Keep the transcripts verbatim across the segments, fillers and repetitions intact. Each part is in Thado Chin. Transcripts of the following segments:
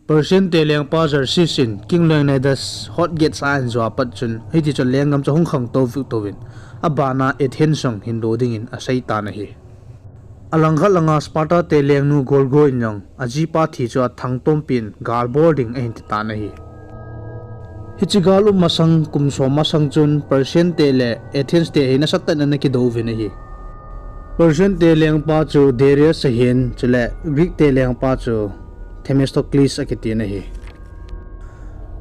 Persian te lengpa Xerxes in King Leonidas Hot Gates a ahin jo apat chun, hiti chun lenggam chu ahung khangtou vek touvin, abana Athens jong hin lo dingin asei tan ahi. Alangkhat langa Sparta te lengnu Gorgo in jong ajipa thi chu athangtompin gal bol ding ahin ti tan ahi. Hiche gal um masang kum som masang chun Persian te le Athens te hi nasatah in ana kidou uvin ahi. Persian te lengpa chu Darius ahin, chule Greek te lengpa chu Themistocles akitin ahi.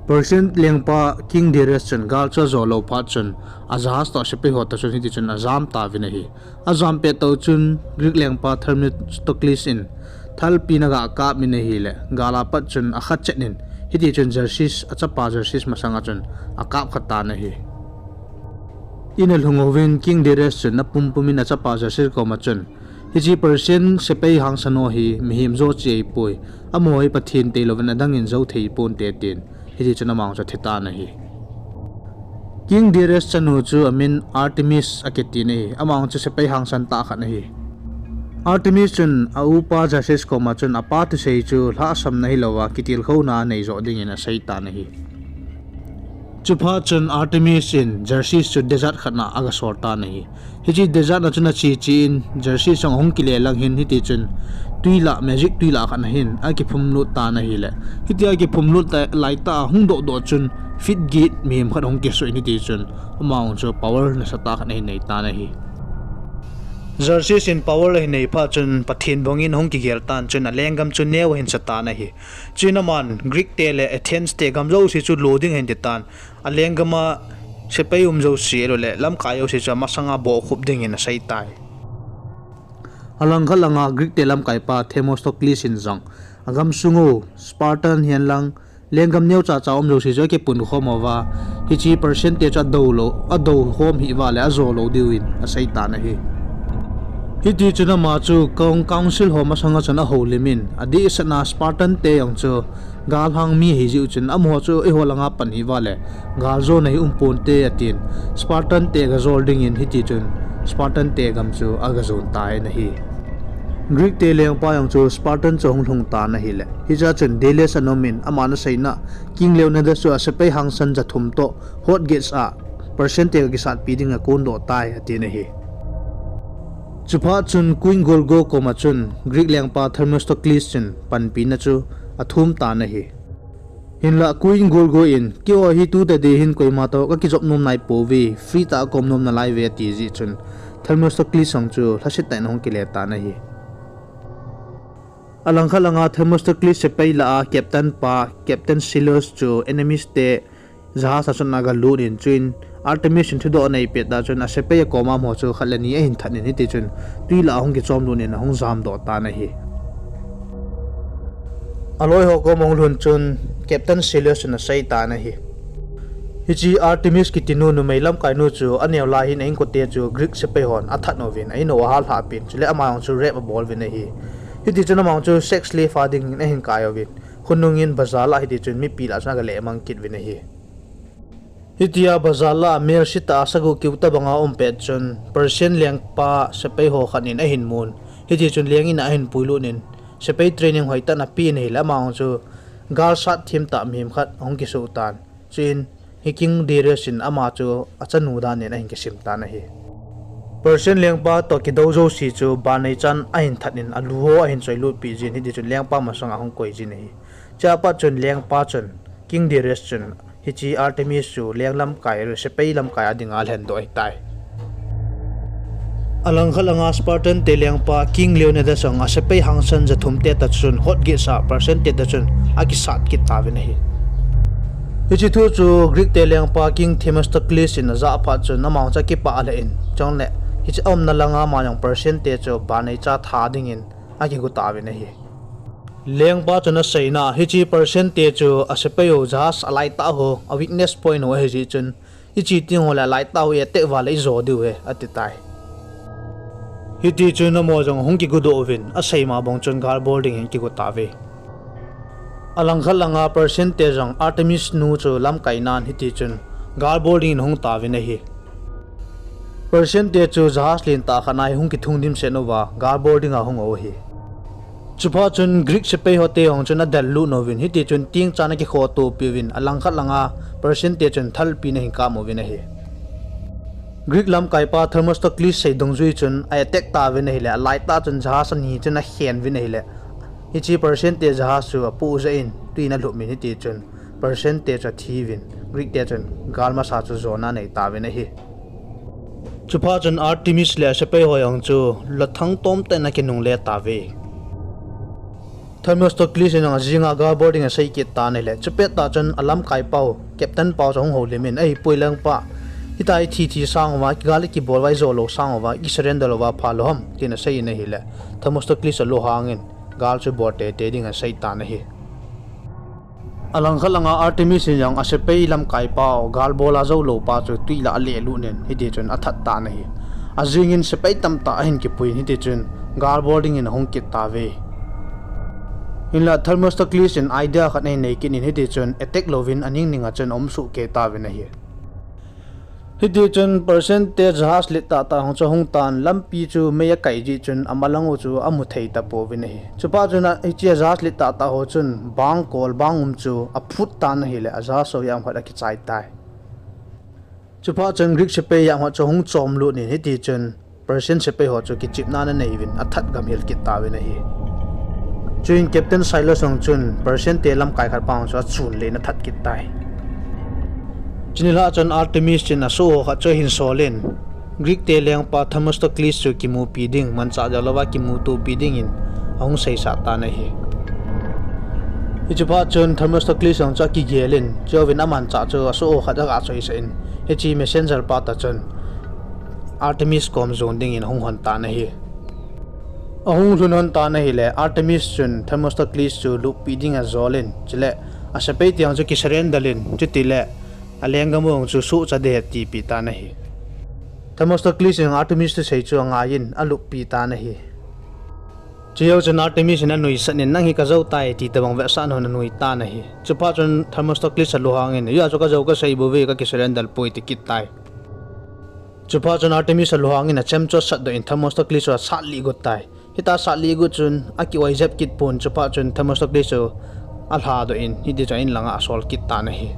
Persian lengpa King Darius chun gal chu ajo lou phat chun, ajahas toh sepai ho toh chun hiti chun ajam tauvin ahi. Ajam pet tou chun Greek lengpa Themistocles in thalpi in aga kap in ahile, gal apat chun akhat chet in, hiti chun Xerxes, achapa Xerxes masanga chun akap kha tan ahi. In alhung uvin King Darius chun apumpum in achapa Xerxes koma chun, hiche Persian sepai hangsan ho hi mihem jo cheh ahipoi, amaho hi Pathen tailouvin adang in jou thei ponte tin, hiti chun ama jong chu athi tan ahi. King Darius chanu chu amin Artemis akitin ahi, ama jong chu sepai hangsan tah khat ahi. Artemis chun aupa Xerxes koma chun apa thusei chu lhahsamna hilouva kitilkhouna anei joh dingin asei tan ahi. Chuphat chun Artemis in Xerxes chu desert khat na aga sol tan ahi. Hiche desert na chun ache che in Xerxes jong ahung kile lang hin hiti chun twi lah, magic twi lah khat na hin akiphumlut tan ahile, hitia akiphumlut laitah a hung dohdoh chun feet get mihem khat ahung kisoh in hiti chun ama jong chu power nasatah khat ahin nei tan ahi. Xerxes in power ahin nei phat chun Pathen bangin ahung kigel tan chun alenggam chu neo ahin sa tan ahi. Chuin aman Greek te le Athens te gam jouse chu lo ding ahin ti tan, alenggam a sepai um jouse ahiloule lamkai jouse chu amasanga bohkhup dingin asei tai. Alangkhat langa Greek te lamkaipa Themistocles in jong agamsung u Spartan hihen lang lenggam neocha cha um jouse chu akipunkhom uva, hiche Persian te chu adou lou, adou khom hih uva le ajo lou diuvin asei tan ahi. Hiti chun ama chu council ho masanga chun ahoulimin, adehsetna Spartan te jong chu galhang mi ahi jeh u chun amaho chu eiho langa pan hih uva le galjona hi um ponte atin, Spartan te gajol dingin hiti chun Spartan te gam chu aga jon tan ahi. Greek te lengpa jong chu Spartan chu ahung lhung tan ahile, hichea chun Darius ana umin, aman aseina King Leonidas chu asepai hangsan jathum toh Hot Gates a Persian te kakisatpi dinga kondoh tai atin ahi. Chuphat chun Queen Gorgo koma chun Greek lengpa Themistocles chun panpina chu athum tan ahi. Hinla Queen Gorgo in, keiho hi tu tadi hin koima toh kakijop nom naipouve, free tah a kaum nom nalaiuve ati jeh chun Themistocles jong chu lhasetah in ahung kile tan ahi. Alangkhat langa Themistocles sepai lah a captain pa, Captain Seleucus chu enemies te jahas a chun agalut in, chuin Artemis in thudoh anei pet a chun asepai akoma amaho chu khat le ni ahin that in, hiti chun twi lah a ahung kichomlut in ahung jamdoh tan ahi. Aloiho koma ahung lhun chun Captain Seleucus in asei tan ahi. Hiche Artemis kitinu numei lamkainu chu aneo lai hin a-inkote chu Greek sepai hon athat uvin, a-in u ahallhah pin, chule ama jong chu rape abol uvin ahi. Hiti chun ama jong chu sex slave a dingin ahin kai uvin, khonungin bazar lah hiti chun mipi lah chun aga lehmang kit uvin ahi. Hitia bazar lah a melsetah a sagoh keu tobanga um pet chun Persian lengpa sepai ho khat in ahin mun, hiti chun leng in a ahin puilut in, sepai training hoitah in apen ahile, ama jong chu gal sat them tah mihem khat ahung kisoh tan. Chuin hi King Darius in ama chu achanu dan in ahin kisem tan ahi. Persian lengpa toh kidou jouse chu banei chan ahin that in alu ho ahin choilutpeh jin, hiti chun lengpa masanga ahung koi jin ahi. Chua pat chun lengpa chun, King Darius chun hiche Artemis chu leng lamkai, sepai lamkai a dinga alhendoh ahitai. Alangkhat langa Spartan te lengpa King Leonidas jong asepai hangsan jathum te toh chun Hot Gates a Persian te toh chun akisat kit tauvin ahi. Hiche thu chu Greek te lengpa King Themistocles in ajah phat chun ama jong chu akipah lheh in, chule hiche aumna langa ama jong Persian te chu banei cha tha dingin akigo tauvin ahi. Lengpa chun aseina, hiche Persian te chu asepai u jahas alaitah u, a weakness point u ahijeh chun, iche teng u le alaitah u i attack uva le ijo diu ahi, ati tai. Hiti chun amaho jong ahung kigodoh uvin, aseima bang chun gal bol dingin kigo tauve. Alangkhat langa Persian te jong Artemis nu chu lamkai nan hiti chun gal bol dingin ahung tauvin ahi. Persian te chu jahas lentah khat a hi hung kithung dimset uva gal bol dinga hung u ahi. Chuphat chun Greek sepai ho te jong chun adel lut uvin, hiti chun tingchan akikhoto piuvin, alangkhat langa Persian te chun thalpi in ahin kap uvin ahi. Greek lamkaipa Themistocles sei dungjui chun a attack tauvin ahile, alaitah chun jahas ani chun akhen uvin ahile, hiche Persian te jahas chu apoh jeh in twi in alhup in, hiti chun Persian te chu athiuvin, Greek te chun gal masa chu jona anei tauvin ahi. Chuphat chun Artemis le asepai ho jong chu lhathang tomtah in akinungle tauve. Themistocles in jong ajinga gal bol ding asei kit tan ahile, chupet tah chun alamkaipau, captain pau chu ahung houlim in, ahipoi lengpa, hitia ithi thi sang uva, gal ikibol uva, ijo lou sang uva, ikisurrender uva phalou ham, tin asei in ahile, Themistocles alunghangin gal chu bol teitei ding asei tan ahi. Alangkhat langa Artemis in jong asepai lamkaipau, gal bol a jou lou pa chu twi lah a alelut in, hiti chun athat tan ahi. Ajingin sepai tamtah ahin kipui in, hiti chun gal bol dingin ahung kit tauve. Hinla Themistocles in idea khat ahin nei kit in, hiti chun attack louvin aning ninga chun aumsuh kei tauvin ahi. Hiti chun Persian te jahas let tahtah ho chu ahung tan, lampi chu mei akai jeh chun amalang u chu amu thei tapouvin ahi. Chuphat chun hiche jahas let tahtah ho chun bangkol bangum chu aphut tan ahile, ajahas ho jat khat akichai tai. Chuphat chun Greek sepai jat khat chu ahung chomlut in, hiti chun Persian sepai ho chu kichepna ananei uvin athat gamhel kit tauvin ahi. Chuin Captain Silas jong chun Persian te lamkai khatpa chu achun le in athat kit tai. Chuni lah chun Artemis chun asoh ho khat chu ahin sol in, Greek te lengpa Themistocles chu kimupi ding, manchah jal louva kimutopi dingin ahung seisah tan ahi. Hiche phat chun Themistocles jong chu akigel in, chujouvin amanchah chu asoh ho khat aga choisah in, hiche messenger pa toh chun Artemis kom jon dingin ahung lhon tan ahi. Ahung lhun lhon tan ahile, Artemis chun Themistocles chu luppi ding ajol in, chule asepai te jong chu kisurrender in, chutile alenggam u jong chu sohcha ding atipeh tan ahi. Themistocles in Artemis thusei chu angaiyin aluppi tan ahi. Chujou chun Artemis in anuisat in, "Nang hi kajou tai," ti tobang vetsahna hon anui tan ahi. Chuphat chun Themistocles alunghangin, "Hijeh chun kajou kasei bouve, kakisurrender poi," ati kit tai. Chuphat chun Artemis alunghangin achemchot satdoh in Themistocles chu asat lih got tai. Hitia asat lih got chun akioi jep kit pon, chuphat chun Themistocles chu alhadoh in, hiti chun a-in langa asol kit tan ahi.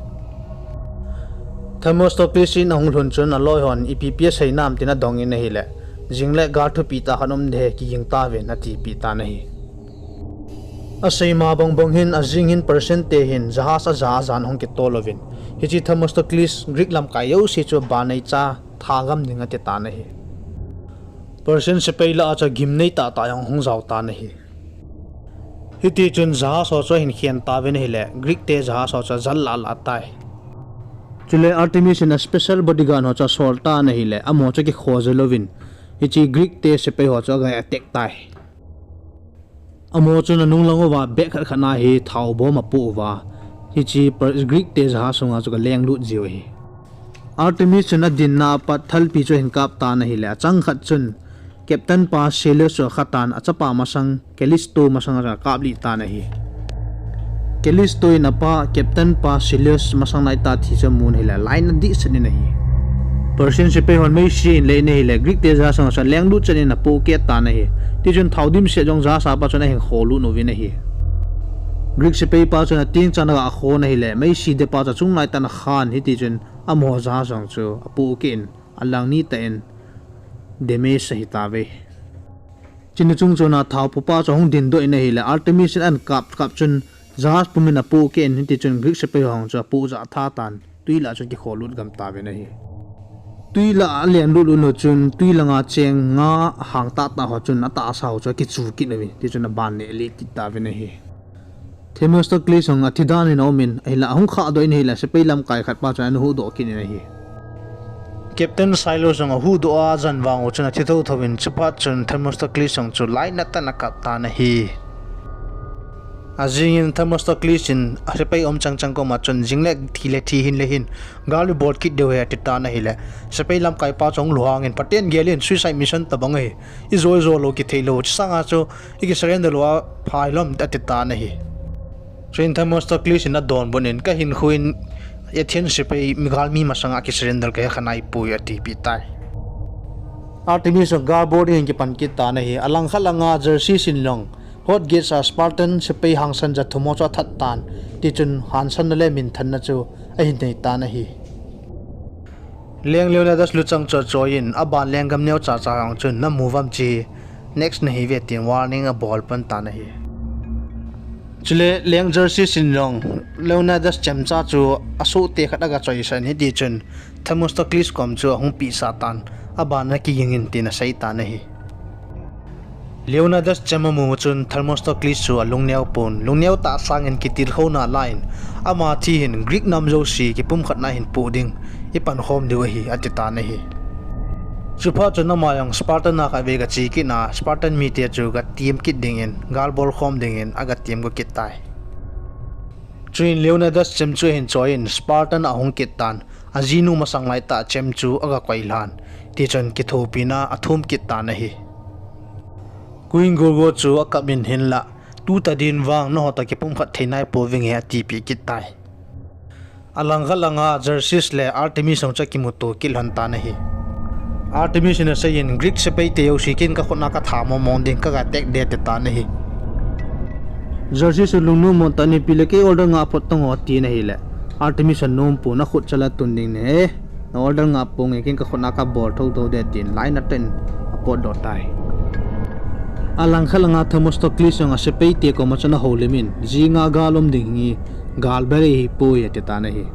Themistocles in ahung lhun chun aloi hon, "Ipi ipi asei nam?" tin adong in ahile, "Jingle gal thupi tah khat um ding ahi, kiging tauvin," atipeh tan ahi. Aseima bangbang hin, ajing hin Persian te hin jahas aja ajan ahung kitol uvin, hiche Themistocles Greek lamkai jouse chu banei cha thagam ding ati tan ahi. Persian sepai lah a chu gimnei tahtah jong ahung jao tan ahi. Hiti chun jahas ho chu ahin khen tauvin ahile, Greek te jahas ho chu ajal lah lah tai. Chule Artemis in a special bodyguard ho chu asol tan ahile, amaho chu akikho jel uvin, hiche Greek te sepai ho chu aga attack tai. Amaho chun anung lang uva bag khat khat na hi thao bom apoh uva, hiche Per-, Greek te jahas sunga chu aga lenglut jiu ahi. Artemis chun adinna apat thalpi chu ahin kap tan ahile, achang khat chun Captain pa Silas chu akha tan, achapa masang Callisto masanga chu akap lih tan ahi. Callisto in apa Captain pa Silas masang naitah thi chu amun ahile, lainat dehset in ahi. Persian sepai hon meisi in alet in ahile, Greek te jahas sunga chu alenglut chet in apoh keh tan ahi. Tichun thao dimset jong jahas a pa chun ahin kholut uvin ahi. Greek sepai pa chun ateng chan aga khon ahile, meisi depa chu achung laitah in akhan, hitichun amaho jahas jong chu apoh keh in, alang nitah in damage ahi tauve. Chuni chung chona thao pupa chu ahung dindoh in ahile, Artemis in ahin kap kap chun jahas pumin apoh keh in, hitichun Greek sepai ho chu apoh jah tha tan, twi lah chun akikholut gam tauvin ahi. Twi lah a alenlut lut u chun twi langa cheng nga hang tahtah ho chun atahsa ho chu akichu kit uvin, tichun aban neh lih kit tauvin ahi. Themistocles jong athi dan in aumin, ahinla ahung khahdoh in ahile, sepai lamkai khat pa chun ahin huhdoh kit in ahi. Captain Silas jong ahuhdoh a ajan vang u chun athi thotho in, chuphat chun Themistocles jong chu lainat tah in akap tan ahi. Ajing in Themistocles in asepai um chang chang koma chun, jingle thi le thi, hin le hin, gal ibol kit diu ahi ati tan ahile, sepai lamkai pa chu ahung lunghang in, Pathen gel in, suicide mission tobang ahi, ijo ijo lou kithei lou, chusanga chu ikisurrender lou a pha hilou ham ati tan ahi. Chuin Themistocles in adonbut in, kahinkho in Athens sepai mi galmi masanga kisurrender kahi kha naipoi atipeh tai. Artemis jong gal bol ding in kipan kit tan ahi. Alangkhat langa Xerxes in jong Hoth Gates a Spartan sepai hangsan ja thum ho chu athat tan, tichun hangsanna le minthanna chu ahin nei tan ahi. Leng Leonidas luchang chu achoi in, aban lenggam neocha cha jong chun namu uvam chi, next nahi uve tin warning abol pan tan ahi. Chule Leng Xerxes in jong Leonidas chemcha chu asohte khat aga choisah in, hitichun Themistocles kom chu ahung pehsah tan, aban a kiging in tin asei tan ahi. Leonidas chem amu chun Themistocles chu alungneo pon, lungneo tah sangin kitilkhouna la in, ama thi hin Greek nam jouse kipumkhatna hin poh ding, ipankhom diu ahi, ati tan ahi. Chuphat chun ama jong Spartan a khatvei gache kit na, Spartan mite chu gatem kit dingin, gal bolkhom dingin aga tem go kit tai. Chuin Leonidas chem chu ahin choi in Spartan ahung kit tan, ajinu masang laitah chem chu aga koi lhan, tichun kithopina athum kit tan ahi. Queen Gorgo chu akap in, hinla, tu tadin vang nangho toh kipumkhat thei nai pouvinge, atipeh kit tai. Alangkhat langa Xerxes le Artemis jong chu akimuto kit lhon tan ahi. Artemis in asei in, Greek sepaite jouse ken kakhut a katha mongmong ding, kaga attack de, ati tan ahi. Xerxes in lungnom mo tah in, ipi le kei order ngah phot tango, atin ahile, Artemis in anom pon, akhut chal a tun ding nahi, na order ngah ponge, ken kakhut a kabol thouthou de, tin line a ten apotdoh tai. Alangkhat langa Themistocles jong asepaite koma chun ahoulim in, jinga gal um ding hi, gal bel ahipoi, ati tan ahi.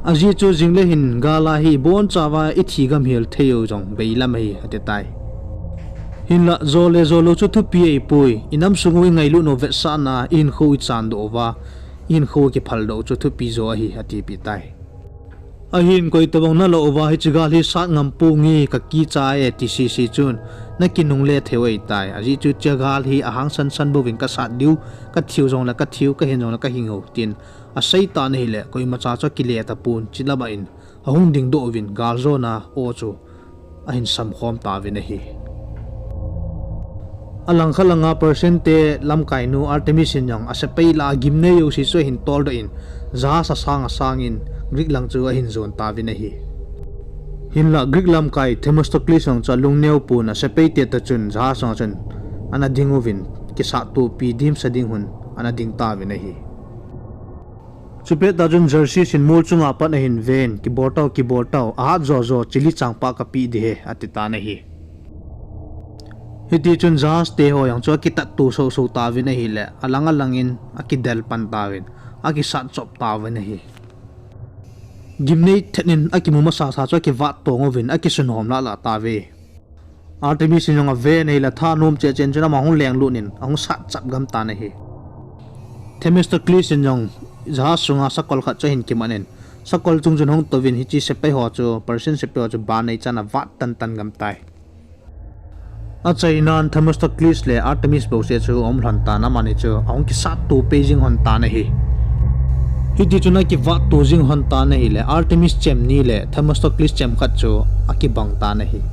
Ajeh chu jingle hin gal a hi ibonchauva ithi gamhel thei u jong beilam ahi, ati tai. Hinla, jo le jolou chu thupi ahipoi, inam sung u ingailut u vetsahna, ihinkho ichandoh uva, ihinkho kiphaldoh u chu thupi jo ahi, atipeh tai. Ahin koitobang nalou uva hiche gal hi sat ngam ponge, kakichat e, ti sese chun, nakinungle thei u ahitai. Ajeh chu hiche gal hi ahangsan san bouvin kasat diu, kathiu jongle kathiu, kahin jongle kahing u, tin asei tan ahile, koimacha chu akile tapon, chulama in ahung dingdoh uvin, gal jona aw chu ahin samkhom tauvin ahi. Alangkhat langa Persian te lamkainu Artemis in jong asepai lah a gimnei jouse chu ahin toldoh in, jahas asang asangin Greek lang chu ahin jon tauvin ahi. Hinla Greek lamkai Themistocles jong chu alungneo pon, asepaite toh chun jahas sunga chun ana ding uvin, kisattopi dimset ding hon ana ding tauvin ahi. Chupet tah chun Xerxes in mol chunga pat ahin ven, kibol tao, kibol tao, ahat jo jo, chili changpah kapeh ding ahi, ati tan ahi. Hitichun jahas te ho jong chu akitatto soso tauvin ahile, alang alangin akidel pan tauvin, akisat chop tauvin ahi. Gimnei thet in akimu masasa chu akivat tong uvin, akisun hom lah lah tauve. Artemis in jong aven ahile, thanom cheh cheh in chun ama ahung lenglut in, ahung sat chap gam tan ahi. Themistocles in jong jahas sunga sakol khat chu ahin kiman in, sakol chung chun ahung touvin, hiche sepai ho chu, Persian sepai ho chu ban neichan avat tantan gam tai. Achainan Themistocles le Artemis bouseh chu aum lhon tan, amani chu ahung kisatto peh jing lhon tan ahi. Hitichun akivatto jing lhon tan ahile, Artemis chem ni le Themistocles chem khat chu akibang tan ahi.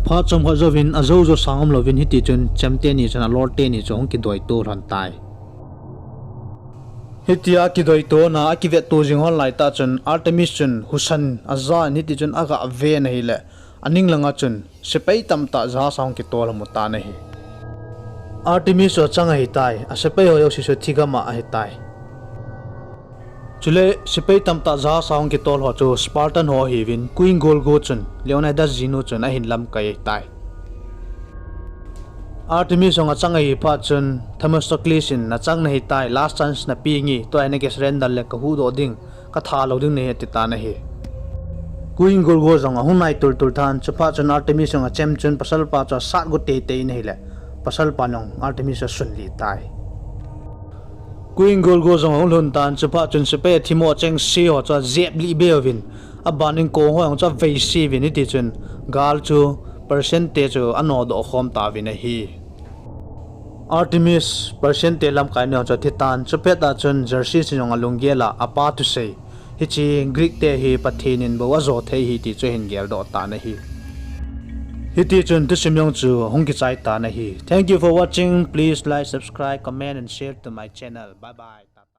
Phat chomkhat jouvin ajou jo sang umlouvin, hitichun chem teni chun alol teni chu ahung kidoito lhon tai. Hitia akidoitona akivetto jing lhon laitah chun Artemis chun husan ajan, hitichun aga ven ahile, aning langa chun sepai tamtah jahas a hung kitol amu tan ahi. Artemis chu achang ahitai, asepai ho jouse chu thigam a ahitai. Chule sepai tamtah jahas a hung kitol ho chu Spartan ho ahiuvin, Queen Gorgo chun Leonidas jinu chun ahin lamkai ahitai. Artemis jong achang ahi phat chun Themistocles in, nachang nahitai, last chance napeh nge, tua hi naki surrender le kahuhdoh ding, katha lou ding nahi, ati tan ahi. Queen Gorgo jong ahung nai tultul tan, chuphat chun Artemis jong achem chun pasalpa chu asat go teitei in ahile, pasalpan jong Artemis chu asunlih tai. Queen Gorgo jong ahung lhun tan, chuphat chun sepai athimo chengse ho chu ajeplih be uvin, abanin kong ho jong chu aveise uvin, hitichun gal chu Persian te chu anodoh khom tauvin ahi. Artemis, Persian te lamkainu jong chu athitan, chupet tah chun Xerxes in jong alunggel a, apa thusei, hiche Greek te hi Pathen in bou ajo thei ahi ti chu ahin geldoh tan ahi. Hitichun thusim jong chu ahung kichai tan ahi. Thank you for watching. Please like, subscribe, comment and share to my channel. Bye bye.